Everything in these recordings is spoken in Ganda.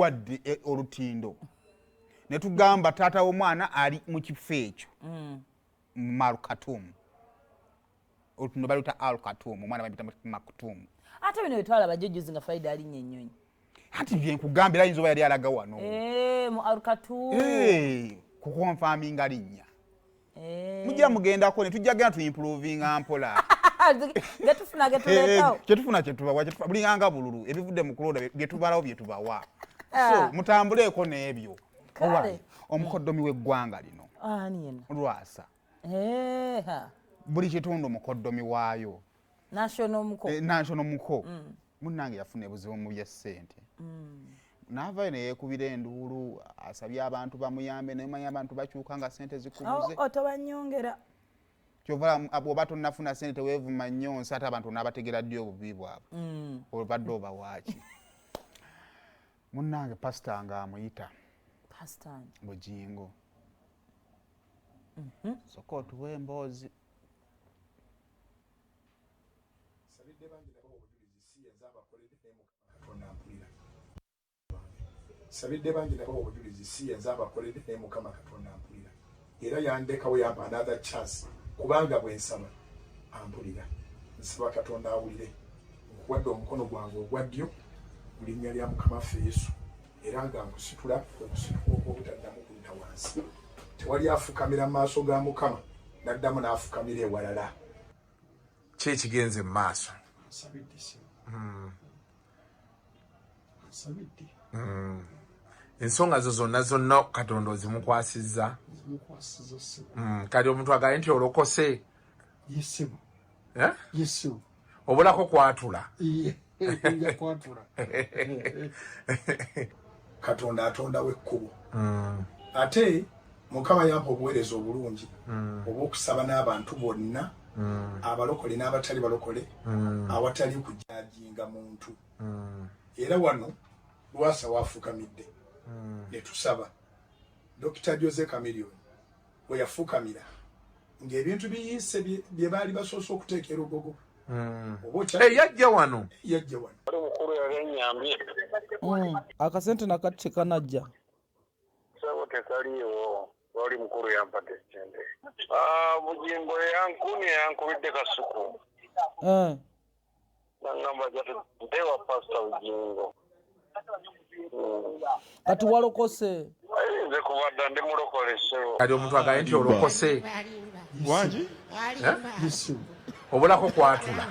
Wadde olutindo ne tugamba taata w'omwana ali mu kifo ekyo mu Alkatum, olutindo baluta Alkatum, omwana bamuyita Maktum. Ate bino byetwalaba jujuzi nga Faida alinnya ennyonyi. Anti byenkugamba, era ayinza oba yali alaga wano. Eh, mu Alkatum. Eh, kukonfaminga linnya. Mujja mugendako ne tujja genda tuimprovinga mpola. Getufuna getuleetawo. Eh, kyetufuna kyetubawa, bulinganga bululu ebivudde mu kulonda byetubalawo byetubawa. So mutambuleeko n'ebyo. Kale. Owaye, omukoddomi w'eggwanga lino. Ani yenna? Lwasa. Eh, ha. Buli kitundu mukoddomi waayo. National muko. Eh, national muko. Munnange yafuna ebuzibu mu bya ssente. N'avaayo ne yeekubira enduulu, asabye abantu bamuyambe, naye omanyi abantu bakyuka nga ssente zikubuze. Oh, tobanyongera. Kyova bw'oba tonnafuna ssente teweevuma nnyo nsi, ate abantu onaabategera ddi obubi bwabwe? Obadde obawaaki? Munnange pasita ng'amuyita. Pasita ani? Bugingo. Sooka otuwe emboozi. Nsabidde bangi nabo obujulizi, si yenze abakoledde, naye Mukama Katonda ampulira. Nsabidde bangi nabo obujulizi, si yenze abakoledde, naye Mukama Katonda ampulira. Era yandekawo yampa another chance, kubanga bwe nsaba ampulira. Nsaba Katonda awulire. Nkuwadde omukono gwange ogwa ddyo mu linnya lya Mukama waffe Yesu, era nga nkusitula okusituka okw'obutaddamu kudda wansi. Tewali afukamira mu maaso ga Mukama n'addamu n'afukamira ewalala. Ki ekigenze mu maaso? Nsabidde ssebo. Nsabidde. Ensonga zo zonna zonna Katonda ozimukwasizza? Nzimukwasizza ssebo. Kati omuntu agambe nti olokose? Ye ssebo. Eh? Ye ssebo. Obulako kwatula? Ye, nja kwatula. Katonda atondawo ekkubo. Ate Mukama yampa obuweereza obulungi obw'okusaba n'abantu bonna, abalokole n'abatali balokole, awatali kujajinga muntu. Era wano Lwasa wafukamidde ne tusaba. Dokita Jose Chameleone we yafukamira ng'ebintu biyiise bye baali basoose okuteeka e Lugogo. Oba Eh, yajja wano. Yajja wano. Wali mukulu yali annyambye. Akasente nakati tekanajja. Ssebo tekaliiwo. Wali mukulu yampadde ssente. Bugingo yankumye, yankubidde kasuku. Nangamba nja wa Pastor Bugingo. Kati walokose? Nze kuva dda ndi mulokole ssebo. Kati omuntu agambe nti olokose? Wangi? Eh? Obulako kwatula.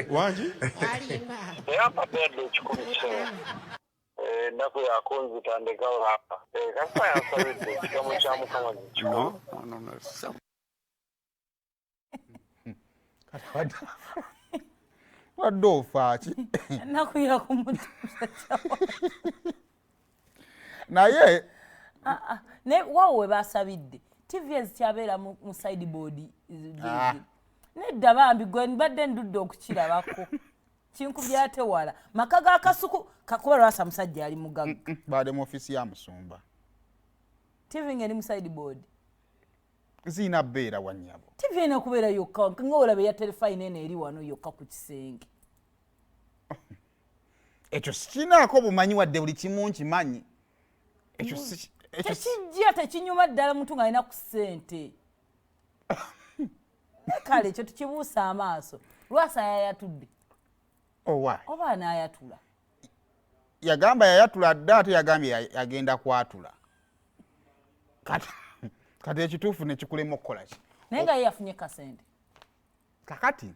Wangi? Yampadde yadde 100 ssebo. Ennaku yakunzita ndekawo. Kasita yansabidde ekigambo kya Mukama kikulu. No, no, no. Wadde ofa ki? Ennaku yakumutuusa kyawa. Naye Naye waawo we basabidde TV ezikyabeera mu sideboard. Nedda bambi, gwe mbadde ndudde okukirabako. Kinkubye ate wala. Maka ga Kasuku, kakuba Lwasa musajja ali mugagga. Baade mu ofiisi ya musumba. TV ng'eri mu sideboard. Zirina bbeera wa nnyabo. TV erina kubeera yokka, nga olaba eya terefayina eno eri wano yokka ku kisenge. Ekyo sikinaako bumanyi wadde buli kimu nkimanyi. Ekyo si ekyo si Tekijja, tekinyuma ddala muntu ng'alina ku ssente. Kale ekyo tukibuusa amaaso. Lwasa yayatudde. Owa. Oba anaayatula? Yagamba yayatula dda, ate yagambye yagenda kwatula. Kati ekituufu ne kikulema okukola ki? Naye nga ye yafunye kasente. Kakati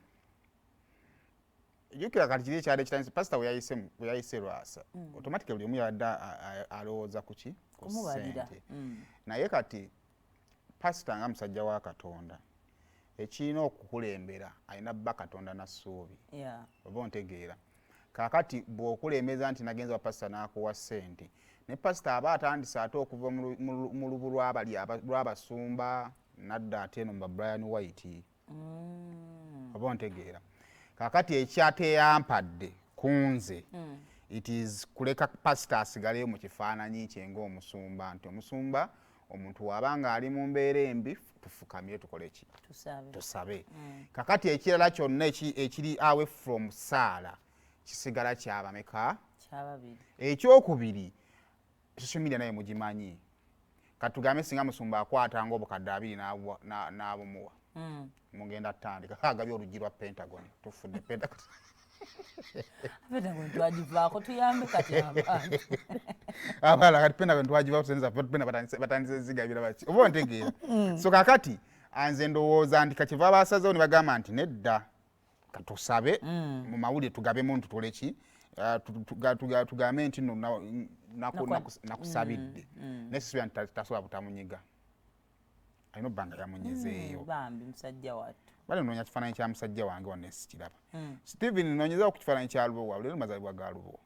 jjukira kati kiri ekyalo ekitandise, pasita we yayise Lwasa. Automatically buli omu yabadde alowooza ku ki? Ku Kumubalira. ssente. Naye kati pasita nga musajja wa Katonda, ekirina okukulembera alina bba Katonda na ssuubi. Oba ontegeera. Kaakati bw'okulembeza nti nagenza wa pasita n'akuwa ssente, ne pasita aba atandise ate okuva mu lubu lw'abasumba n'adda ate eno mu ba Brian White. Oba ontegeera. Kaakati ekyateyampadde ku nze, it is kuleka pasita asigaleyo mu kifaananyi kye ng'omusumba, nti omusumba omuntu w'aba ng'ali mu mbeera embi tufukamire tukole ki? Tusabe. Tusabe. Kakati ekirala kyonna ekiri away from saala kisigala kyabameka? Kyababiri. Ekyokubiri, social media naye mugimanyi. Katugambe singa musumba akwata ng'obukadde 20 n'abumuwa. Mugenda tandika agabye oluggi lwa Pentagon, tufudde Pentagon. Pentagon twagivaako, tuyambe kati abantu. Abalala kati Pentagon twagivaako, tusenza Pentagon, batandise zigabira baki, oba ontegeera? So kakati anze ndowooza nti kakiva basazeewo ne bagamba nti nedda, katusabe mu mawulire tugabemu nti tutole ki, tugambe nti no nakusabidde, naye sisubira nti tasobola butamunyiga, alina obbanga yamunyizeeyo. Bambi musajja wattu. Bale noonya kifaananyi kya musajja wange wanne, sikiraba. Steven, noonyezawo ku kifaananyi kya Lubowa, leero mazaalibwa ga Lubowa.